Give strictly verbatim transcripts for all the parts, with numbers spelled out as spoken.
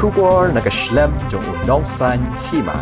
Khubor na ka shlem jong u Nongsaiñ Hima.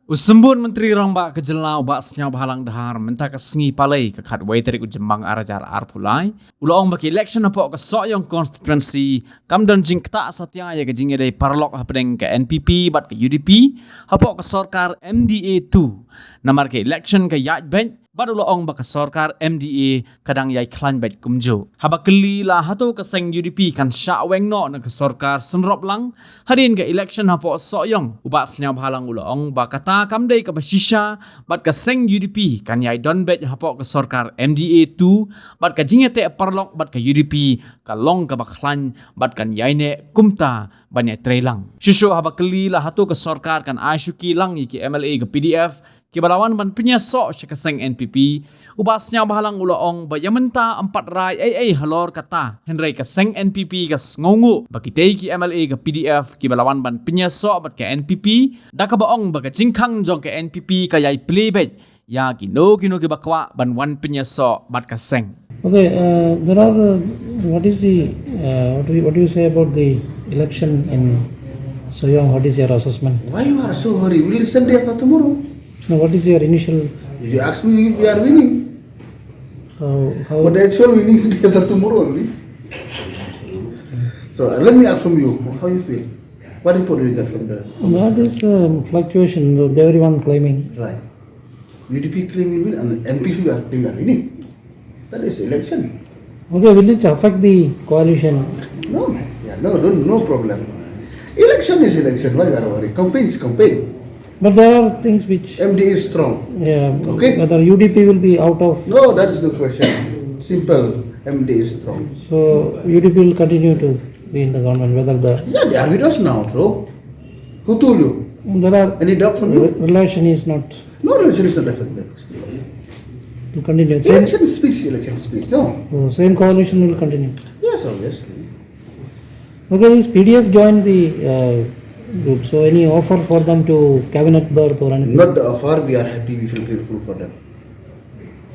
U Symbud Myntri Rangbah ka jylla u Bah Sniawbhalang Dhar mynta ka sngi Palei ka khatwei tarik u Jymmang ar hajar arphew lai u la ong ba ka election hapoh ka Sohiong constituency kam don jingktah satia ïa ka jingïadei paralok hapdeng ka N P P bad ka U D P hapoh ka sorkar M D A two. Namar ka election ka ïaid beit bad u la ong ba ka sorkar M D A ka dang ïai khlaiñ beit kumjuh. Haba kylli la hato ka seng U D P kan shah weng noh na ka sorkar synrop lang hadien ka election hapoh Sohiong, u Bah Sniawbhalang u la ong ba kata kam dei kaba shisha bad ka seng U D P kan ïai don beit hapoh ka sorkar M D A two bad ka jingïateh paralok bad ka U D P ka long kaba khlaiñ bad kan ïai neh kumta ban ïai trei lang. Shuh shuh haba kylli la hato ka sorkar kan ai shuki lang ïa ki M L A ka P D F kiba la wan ban pynïasoh sha ka seng N P P, u Bah Sniawbhalang u la ong ba ïa mynta ym pat rai ei ei halor kata, hynrei ka seng N P P ka sngewnguh ba kitei ki M L A ka P D F kiba la wan ban pynïasoh bad ka N P P, da kaba ong ba ka jingkhang jong ka N P P ka ïai plie beit ïa kino kino kiba kwah ban wan pynïasoh bad ka seng. Okay, uh, there are, uh, what is the, uh, what do you, what do you say about the election in Sohiong? What is your assessment? Why you are so hurry? We will listen day after tomorrow. No, what is your initial? If you ask me, we are winning. How, how? But the actual winning is day after tomorrow only. So, uh, let me ask from you, how you feel? What report do you get from the? That is, um, fluctuation, the, everyone claiming. Right. U D P claim you win and N P P are claim you are winning. That is election. Okay, will it affect the coalition? No, man. Yeah, no, no, no problem. Election is election. Why you are worried? Campaign is campaign. But there are things which M D A is strong. Yeah, okay. Whether U D P will be out of. No, that is the question. Simple. M D A is strong. So U D P will continue to be in the government, whether the. Yeah, they are with us now, so. Who told you? There are. Any doubt from you? Re-, relation is not. No relation is not affected. To continue. Same. Election speech, election speech, no? Oh, same coalition will continue. Yes, obviously. Okay, this P D F joined the, uh, group, so any offer for them to cabinet berth or anything? Not the offer, we are happy, we feel grateful for them.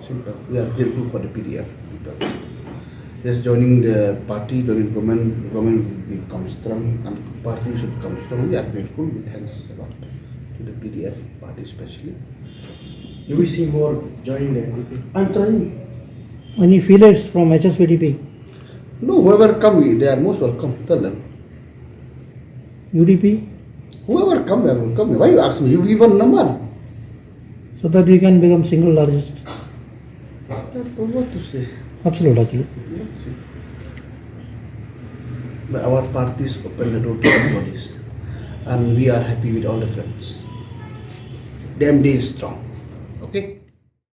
Simple. We are grateful for the P D F. Just joining the party, joining government, the government will become strong and party should become strong. We are grateful, we thanks a lot to the P D F party especially. Do we see more joining the N P P? I'm trying. Any feelers from H S P D P? No, whoever come, we, they are most welcome. Tell them. U D P? Whoever come, they are welcome. Why you ask me? You give one number. So that we can become single largest. That what to say? Absolutely. What to say? But our parties open the door to everybody. And we are happy with all the friends. Them day is strong. Okay?